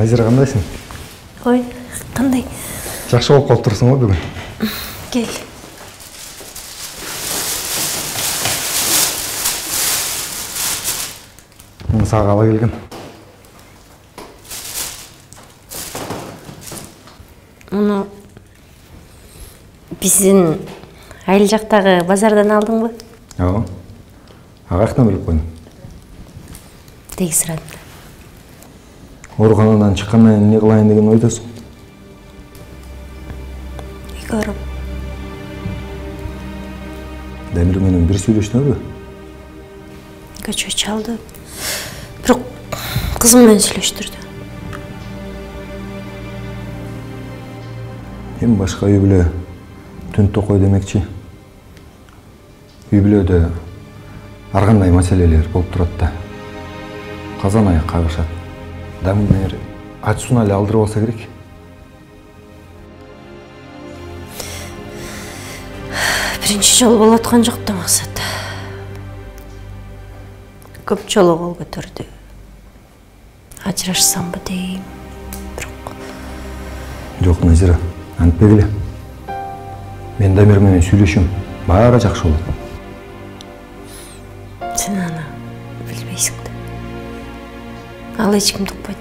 Назира, кандайсың? Ой, кандай? Жакшы болуп калып турсуң го бүгүн. Кел. Мен сага ала келгем. Муну биздин айыл жактагы базардан алдыңбы? Ооба. Ага каяктан билип койдуң? Деги сурадым да. Ооруканадан чыккандан кийин эмне кылайын деген ойдосуң? Үйгө барам. Дамир менен бир сүйлөштүңөрбү? Кечээ чалды. Бирок кызым менен сүйлөштүрдү. Эми башка үй бүлө түн токой демекчи. Үй бүлөдө ар кандай маселелер болуп турат да. Казан аяк кагышат. Дамир ачуусун эле алдырып алса керек. Биринчи жолу болуп аткан жок да, Максат. Көп жолу кол көтөрдү. Ажырашсамбы дейм, бирок. Жок, Назира, антпегиле. Мен Дамир менен сүйлөшөм, баары жакшы болот. Сен аны билбейсиң да. Ал эч кимди укпайт.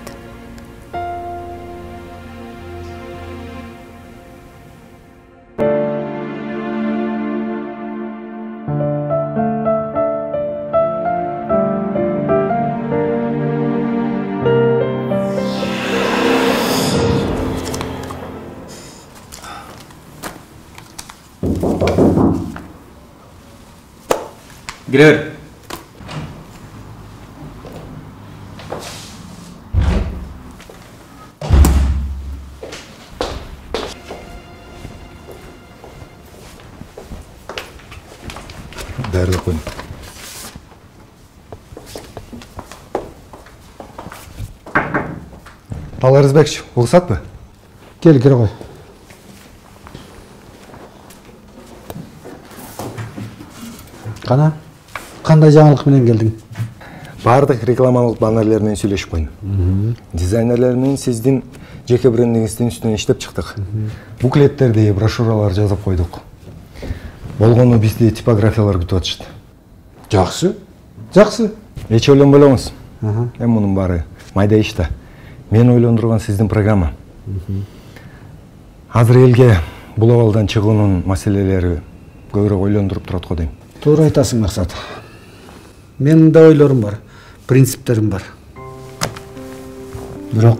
Кире бер. Даярдап койдум. Талай Рызбекович, уруксатпы? Кел, кире кой. Кана, кандай жаңылык менен келдиң? Баардык рекламалык баннерлер менен сүйлөшүп койдум. Дизайнерлер менен сиздин жеке брендиңиздин үстүнөн иштеп чыктык. Буклеттерди, брошюралар жасап койдук. Болгону бизди типографиялар күтүп атышты. Жакшы, жакшы. Эч ойлонбой элеңиз. Эми мунун баары майда иш да. Мен ойлондурган сиздин программа. Азыр элге бул абалдан чыгуунун маселелери көбүрөөк ойлондуруп турат го дейм. Туура айтасың, Максат. Менин да ойлорум бар, принциптерим бар. Бирок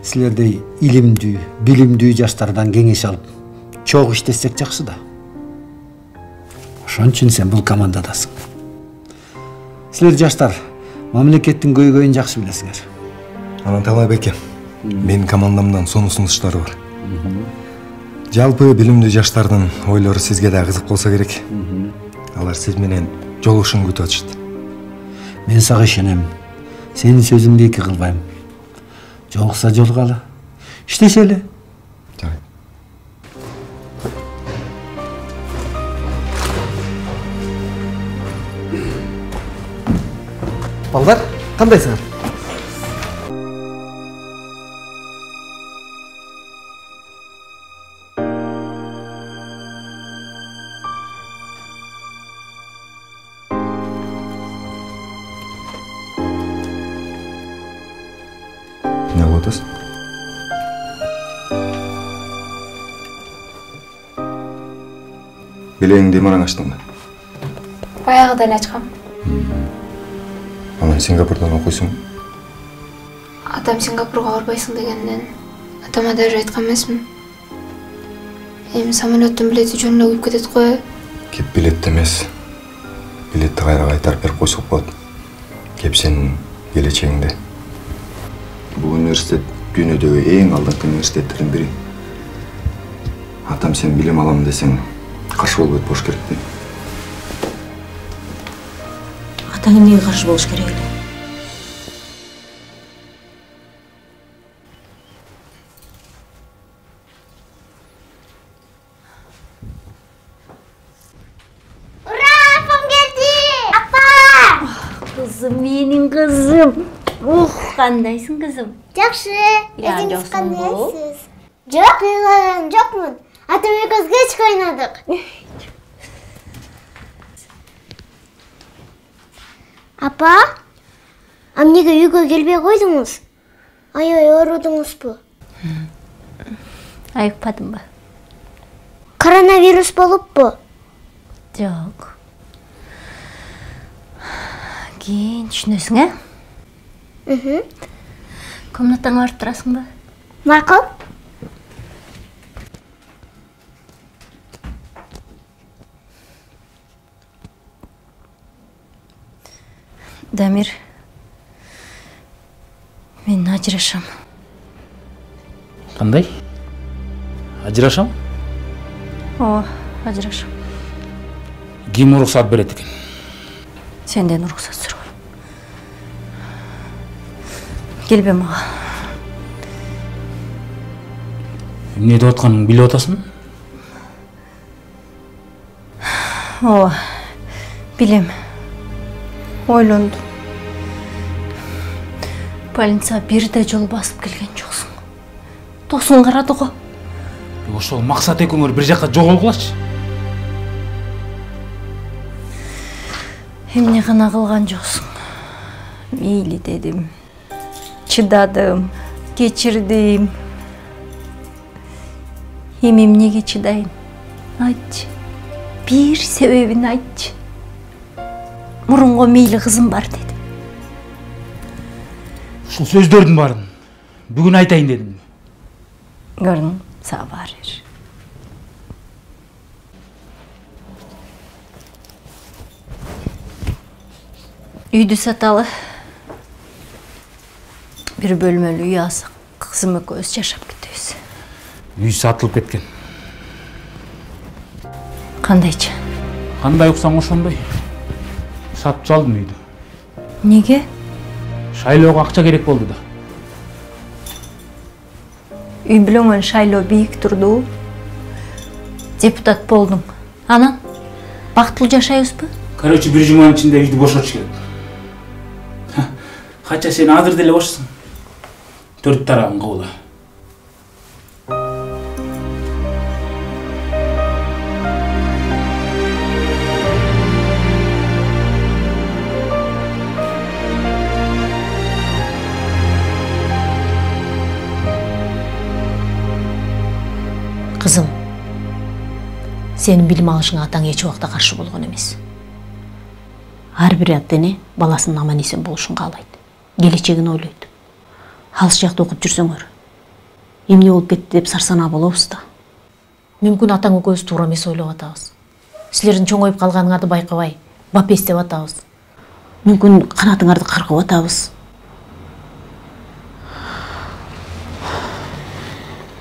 силердей илимдүү, билимдүү жаштардан кеңеш алып, чогуу иштесек жакшы да. Ошон үчүн сен бул командадасың. Силер жаштар мамлекеттин көйгөйүн жакшы билесиңер. Анан Талай байке, менин командамдан сонун сунуштар бар. Жалпы билимдүү жаштардын ойлору сизге да кызык болсо керек. Алар сиз менен жолугушууну күтүп атышат. Мен сага ишенем. Сенин сөзүңдү эки кылбайм. Жолукса жолугалы. Иштешели. Жарайт. Балдар, кандайсыңар? Эмне кылып атасың? Белегиңди мараң ачтыңбы? Баягыда эле ачкам. Анан Сингапурдан окуйсуңбу? Атам Сингапурга барбайсың дегенден атама даже айткан эмесмин. Эми самолеттун билети жөн эле күйүп кетет го. Кеп билетти эмес, билетти кайра кайтарып берип койсок болот. Кеп сенин келечегиңде. Бул университет дүйнөдөгү эң алдыңкы университеттердин бири. Атам сен билим алам десең, каршы болбойт болуш керек дейм. Атаң эмнеге каршы болуш керек эле? Ура, апам келди! Апа! Кызым, менин кызым. Ух, кандайсың кызым? Жакшы, өзүңүз кандайсыз? Жок, ыйлаган жокмун. Атам экөөбүз кечке ойнодук. Апа, а эмнеге үйгө келбей койдуңуз? Аябай оорудуңузбу? Айыкпадымбы? Коронавирус болуппу? Жок. Кийин түшүнөсүң, э? Комнатаңа барып турасыңбы? Макул. Дамир, мен ажырашам. Кандай? Ажырашам? Ооба, ажырашам. Ким уруксат берет экен? Сенден уруксат сурабайм. Келбе мага. Эмне деп атканыңды билип атасыңбы? Ооба, билем. Ойлондум. Больницага бир да жолу басып келген жоксуң. Досуң карады го. Ошол Максат экөөңөр бир жака жоголгулачы. Эмне гана кылган жоксуң. Мейли дедим. Чыдадым, кечирдим. Эми эмнеге чыдайын? Айтчы. Бир себебин айтчы. Мурунго мейли кызым бар дедим. Ушул сөздөрдүн баарын бүгүн айтайын дедим. Көрдүң, сага баары бир. Үйдү саталы. Бир бөлмөлүү үй алсак, кызым экөөбүз жашап кетебиз. Үй сатылып кеткен. Кандайча? Кандай уксаң ошондой. Сатып салдым үйдү. Неге? Шайлоого акча керек болду да. Үй бүлөңөн шайлоо бийик турду. Депутат болдуң. Анан бактылуу жашайбызбы? Короче, бир жуманын ичинде үйдү бошотуш керек. Хотя сен азыр деле бошсуң. Төрт тарабын кабыл. Кызым, сенин билим алышыңа атаң эч убакта каршы болгон эмес. Ар бир ата-эне баласынын аман эсен болушун каалайт, келечегин ойлойт. Алыс жакта окуп жүрсөңөр, эмне болуп кетти деп сарсанаа болобуз да. Мүмкүн атаң экөөбүз туура эмес ойлоп атабыз. Силердин чоңоюп калганыңарды байкабай, бап эстеп атабыз. Мүмкүн канатыңарды каргап атабыз.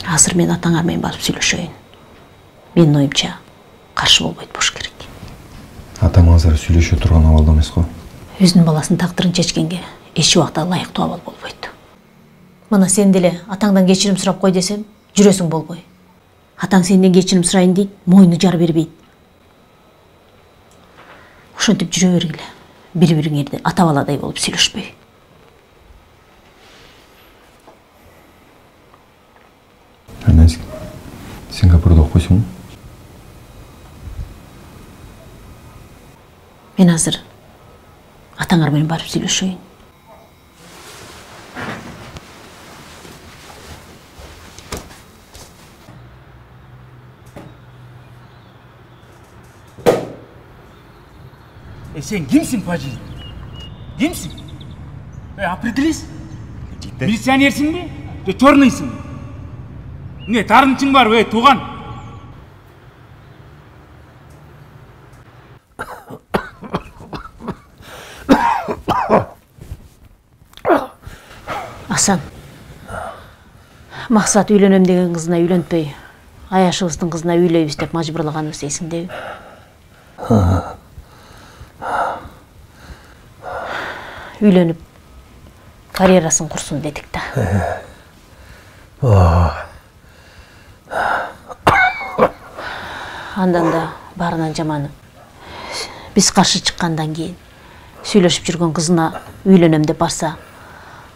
Азыр мен атаңар менен барып сүйлөшөйүн. Менин оюмча каршы болбойт болуш керек. Атам азыр сүйлөшө турган абалда эмес го. Өзүнүн баласынын тагдырын чечкенге эч убакта ылайыктуу абал болбойт. Мына сен деле атаңдан кечирим сурап кой десем, жүрөсүң болбой. Атаң сенден кечирим сурайын дейт, мойну жар бербейт. Ошентип жүрө бергиле. Бири-бириңерди ата баладай болуп сүйлөшпөй. Сингапурда окуйсуңбу? Мен азыр атаңар менен барып сүйлөшөйүн. Сен кимсиң по жизни? Кимсиң? Определись. Милиционерсиңби же черныйсыңбы? Эмне таарынычың барбы, эй, тууган? Асан, Максат үйлөнөм деген кызына үйлөнтпөй, аяшыбыздын кызына үйлөйбүз деп мажбурлаганыбыз эсиңдеби? Үйлөнүп карьерасын курсун дедик да. Андан да баарынан жаманы, биз каршы чыккандан кийин сүйлөшүп жүргөн кызына үйлөнөм деп барса,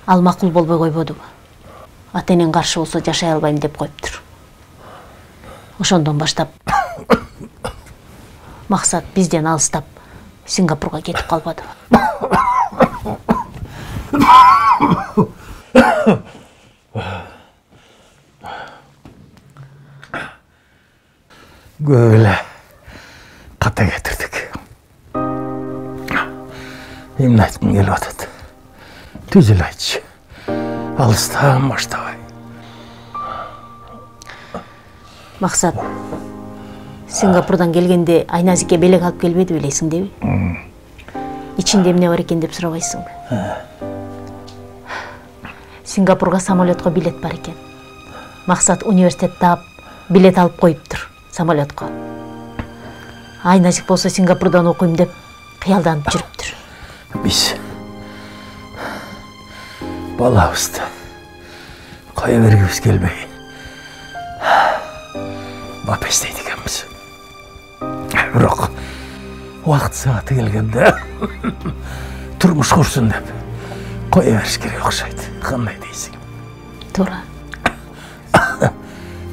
ал макул болбой койбодубу? Ата-энең каршы болсо жашай албайм деп коюптур. Ошондон баштап Максат бизден алыстап Сингапурга кетип калбадыбы? Көп эле ката кетирдик. Эмне айткың келип атат? Түз эле айтчы. Алыстан баштабай. Максат Сингапурдан келгенде Айназикке белек алып келбеди белесиңдеби? Ичинде эмне бар экен деп сурабайсыңбы? Сингапурга самолетко билет бар экен. Максат университет таап билет алып коюптур самолетко. Айназик болсо Сингапурдан окуйм деп кыялданып жүрүптүр. Биз балабызды кое бергибиз келбей бап эстейт экенбиз. Бирок убакыт сааты келгенде турмуш курсун деп кое бериш керек окшойт. Кандай дейсиң? Туура.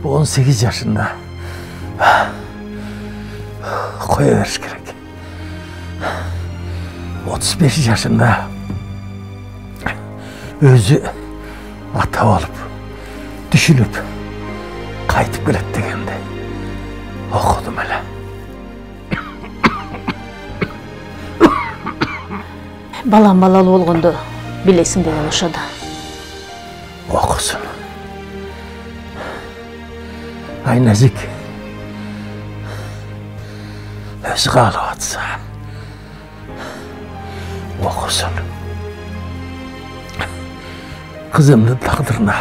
18 жашында кое бериш керек. 35 жашында өзү ата болуп, түшүнүп кайтып келет дегенде окудум эле. Балам балалуу болгондо билесиң деген ошо да. Окусун. Айназик өзү каалап атса окусун. Кызымдын тагдырына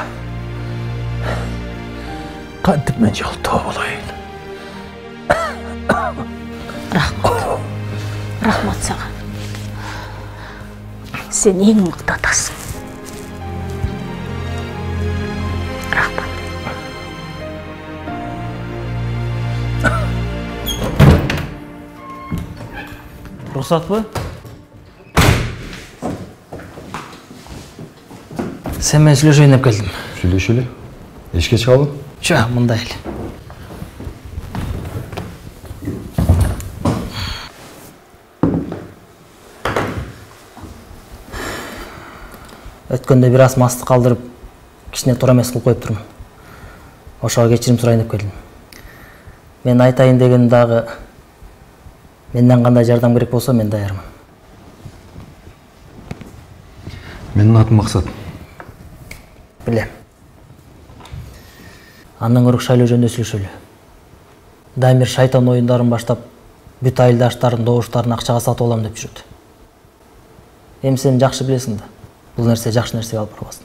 кантип мен жолтоо болоюн? Рахмат. Рахмат сага. Сен эң мыкты атасың. Рахмат. Рұқсат па? Сен менен сүйлөшөйүн деп келдим. Сүйлөшөлү. Эшикке чыгабы? Жок, мындай эле. Өткөндө бир аз масты калдырып, кичине туура эмес кылып коюптурмун. Ошого кечирим сурайын деп келдим. Мен айтайын дегеним дагы, менден кандай жардам керек болсо мен даярмын. Менин атым Максат. Билем. Андан көрө шайлоо жөнүндө сүйлөшөлү. Дамир шайтан оюндарын баштап, бүт айылдаштардын добуштарын акчага сатып алам деп жүрөт. Эми сен жакшы билесиң да. Бул нерсе жакшы нерсеге алып барбасын.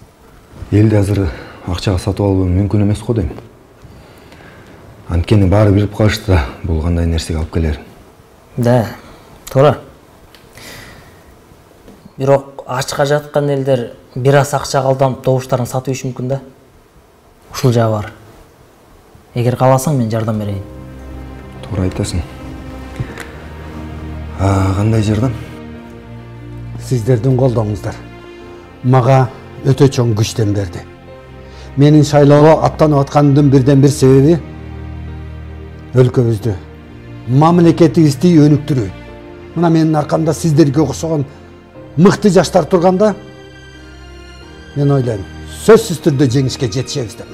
Элди азыр акчага сатып алуу мүмкүн эмес го дейм. Анткени баары билип калышты да, бул кандай нерсеге алып келерин. Да, туура. Бирок ачка жаткан элдер бир аз акчага алданып добуштарын сатып ийиши мүмкүн да. Ушул жагы бар. Эгер кааласаң мен жардам берейин. Туура айтасың. Кандай жардам? Сиздердин колдооңуздар мага өтө чоң күч дем берди. Менин шайлоого аттанып атканымдын бирден бир себеби өлкөбүздү, мамлекетибизди өнүктүрүү. Мына менин аркамда сиздерге окшогон мыкты жаштар турганда мен ойлойм, сөзсүз түрдө жеңишке жетишебиз деп.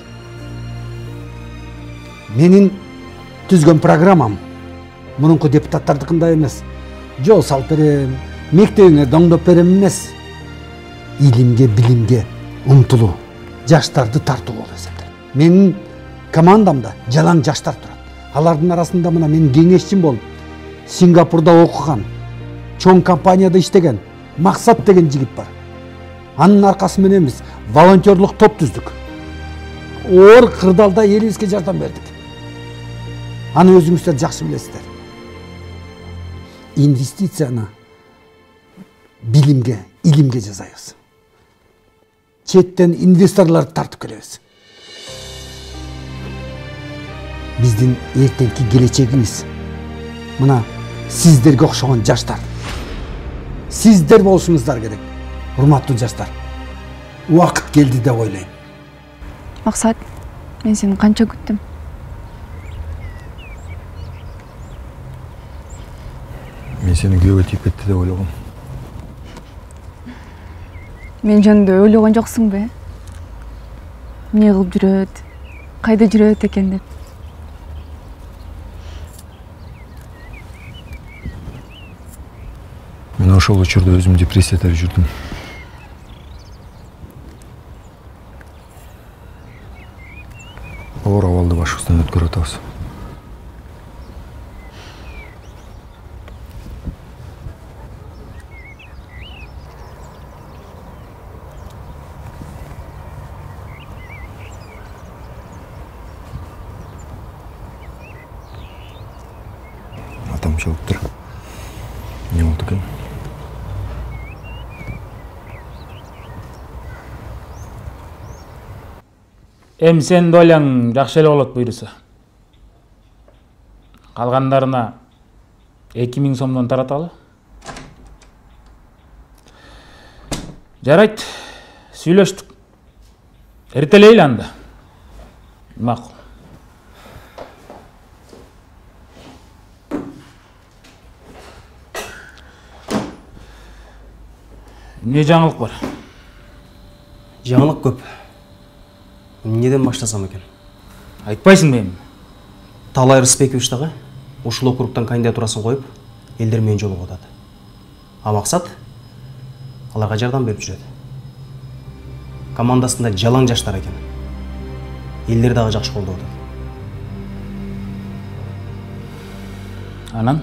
Менин түзгөн программам мурунку депутаттардыкындай эмес. Жол салып берем, мектебиңерди оңдоп берем эмес. Илимге, билимге умтулуу, жаштарды тартуу болуп эсептелет. Менин командамда жалаң жаштар турат. Алардын арасында мына менин кеңешчим болуп, Сингапурда окуган, чоң компанияда иштеген Максат деген жигит бар. Анын аркасы менен биз волонтерлук топ түздүк. Оор кырдаалда элибизге жардам бердик. Аны өзүңүздөр жакшы билесиздер. Инвестицияны билимге, илимге жасайбыз. Четтен инвесторларды тартып келебиз. Биздин эртеңки келечегибиз мына сиздерге окшогон жаштар. Сиздер болушуңуздар керек, урматтуу жаштар. Убакыт келди деп ойлойм. Максат, мен сени канча күттүм. Мен сени күйөөгө тийип кетти деп ойлогом. Мен жөнүндө ойлогон жоксуңбу, э? Эмне кылып жүрөт, кайда жүрөт экен деп. Мен ошол учурда өзүм депрессияда жүрдүм. Оор абалды башыбыздан өткөрүп атабыз. Атам чалыптыр. Эмне болду экен? Эми сенин доляң жакшы эле болот буюрса. Калгандарына 2000 сомдон тараталы. Жарайт, сүйлөштүк. Эртелейли анда. Макул. Эмне жаңылык бар? Жаңылык көп. Эмнеден баштасам экен? Айтпайсыңбы эми? Талай Рысбекович дагы ушул округтан кандидатурасын коюп, элдер менен жолугуп атат. А Максат аларга жардам берип жүрөт. Командасында жалаң жаштар экен. Элдер дагы жакшы колдоп атат. Анан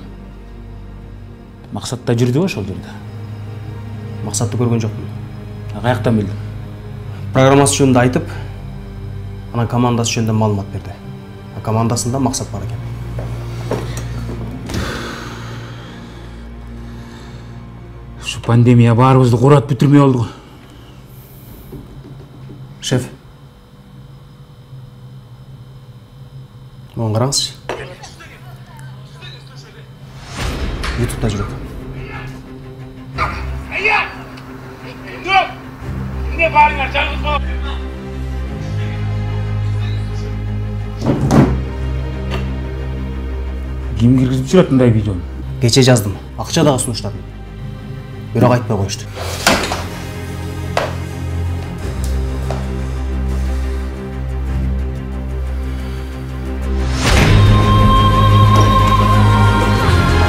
Максат да жүрдүбү ошол жерде? Максатты көргөн жокмун. Каяктан билдиң? Программасы жөнүндө айтып, анан командасы жөнүндө маалымат берди. А командасында Максат бар экен. Ушу пандемия баарыбызды куратып бүтүрмөй болду го. Шеф. Муну караңызчы. YouTube'да жүрөт. Ким киргизип жүрөт мындай видеону? Кече жаздым, акча дагы сунуштадым. Бирок айтпай коюшту.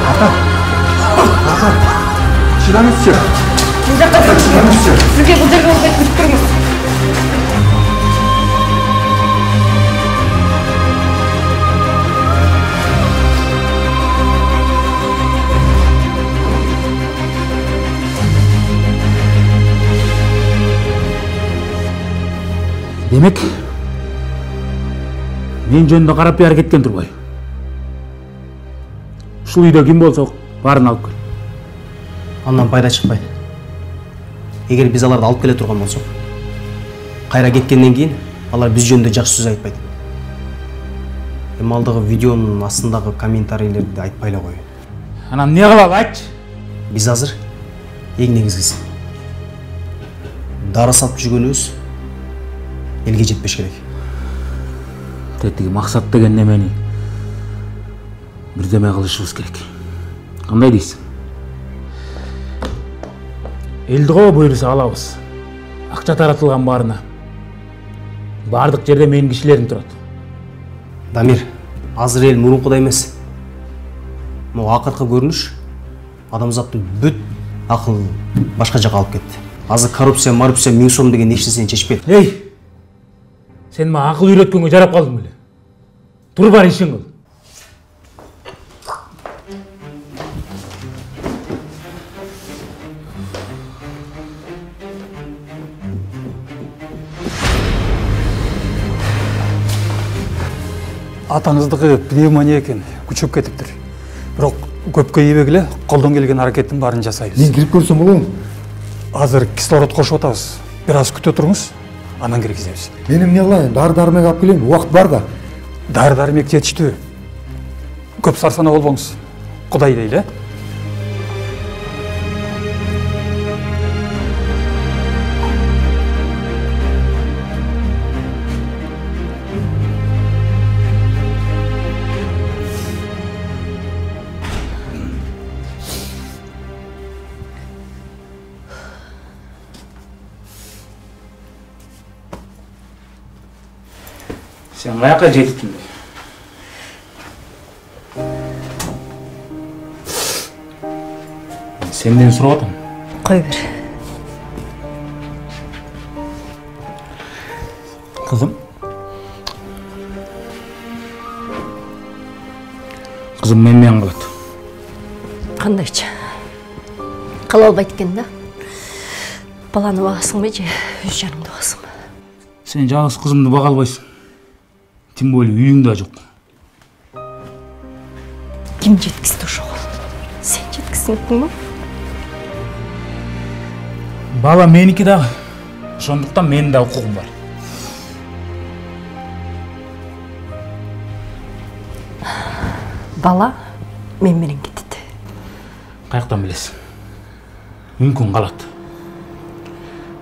Ата! Ата! Чыдаңызчы! Бул жакка чыдаңызчы! Сизге бул жерге болбойт, күтүп туруңуз. Демек, мен жөнүндө карап пиар кеткен турбайбы? Ушул үйдө ким болсо баарын алып кел. Андан пайда чыкпайт. Эгер биз аларды алып келе турган болсок, кайра кеткенден кийин алар биз жөнүндө жакшы сөз айтпайт. Эми алдагы видеонун астындагы комментарийлерди айтпай эле коеюн. Анан эмне кылалы, айтчы? Биз азыр эң негизгиси дары сатып жүргөнүбүз элге жетпеш керек. Тетиги Максат деген немени бирдеме кылышыбыз керек. Кандай дейсиң? Элди го буюрса алабыз. Акча таратылган баарына. Баардык жерде менин кишилерим турат. Дамир, азыр эл мурункудай эмес. Могу акыркы көрүнүш адамзаттын бүт акылын башка жака алып кетти. Азыр коррупция, маррупция, 1000 сом деген эч нерсени чечпейт. Эй! Сен мага акыл үйрөткөнгө жарап калдың беле? Тур бар ишин кыл. Атаңыздыкы пневмония экен, күчөп кетиптир. Бирок көпкө ийбегиле, колдон келген аракеттин баарын жасайбыз. Мен кирип көрсөм болобу? Азыр кислород кошуп атабыз. Бир аз күтө туруңуз, анан киргизебиз. Мен эмне кылайын? Дары-дармек алып келейин, убакыт бар да. Дары-дармек жетиштүү. Көп сарсанаа болбоңуз. Кудай дейли, э? Сен каяка жетиптиң? Сенден сурап атам. Кой бер. Кызым. Кызым мен менен калат. Кандайча? Кала албайт экен да. Баланы багасыңбы же өз жаныңды багасыңбы? Сен жалгыз кызымды бага албайсың. Тем более үйүң да жок. Ким жеткизди ошого? Сен жеткиздиңби? Бала меники дагы. Ошондуктан менин да укугум бар. Бала мен менен кетет. Каяктан билесиң? Мүмкүн калат.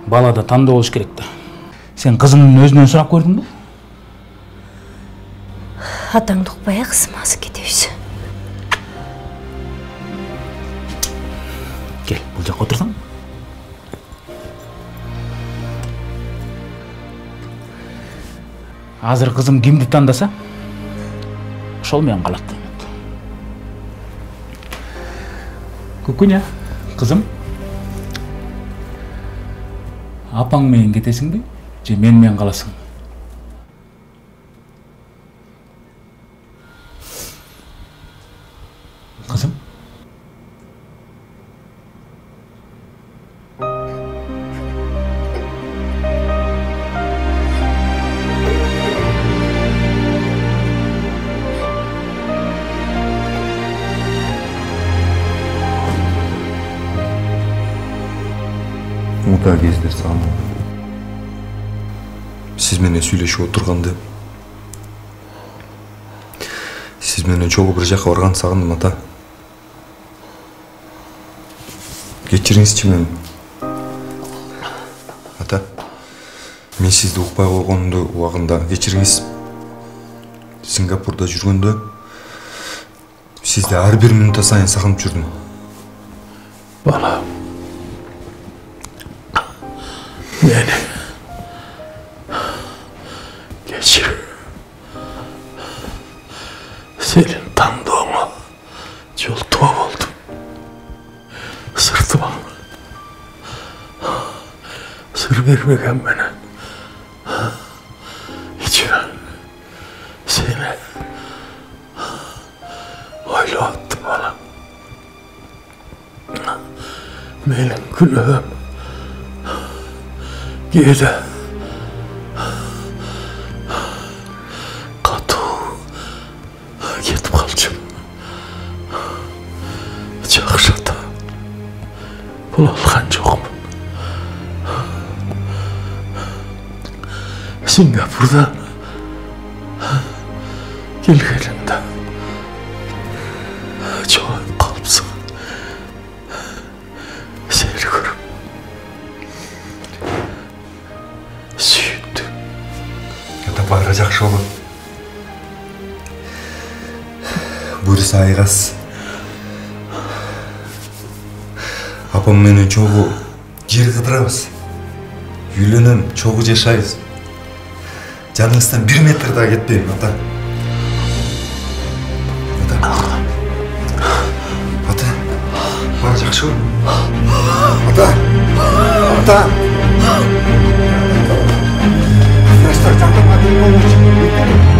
Бала да тандоо болуш керек да. Сен кызыңдын өзүнөн сурап көрдүңбү? Атаңды укпай кызым, азыр кетебиз. Кел, бул жака отурсаң. Азыр кызым кимди тандаса, ошол менен калат. Күкүнө, кызым. Апаң менен кетесиңби же мен менен каласыңбы? Кызым. Мурда кездер сагындым. Сиз менен сүйлөшүп отурганды, сиз менен чогуу бир жака барганды сагындым, ата. Кечириңизчи мени. Ата, мен сизди укпай койгонумду убагында кечириңиз. Сингапурда жүргөндө сизди ар бир мүнөт сайын сагынып жүрдүм. Балам, мени кечир. Сенин тандооңо жолтоо болдум. Сыртыма сыр бербеген менен ичимен сени ойлоп аттым, балам. Менин күнөөм кээде катуу кетип калчумун. Жакшы ата боло алган жокмун. Сингапурдан келгениңде чоңоюп калыпсың. Сени көрүп сүйүндүм. Ата, баары жакшы болот. Буюрса айгас. Апам менен чогуу жер кыдырабыз. Үйлөнөм, чогуу жашайбыз. Жаныңыздан 1 метр да кетпейм, ата. Ата. Ата. Баары жакшыбы? Ата. Ата. Жаштар жардамга келип болмочу.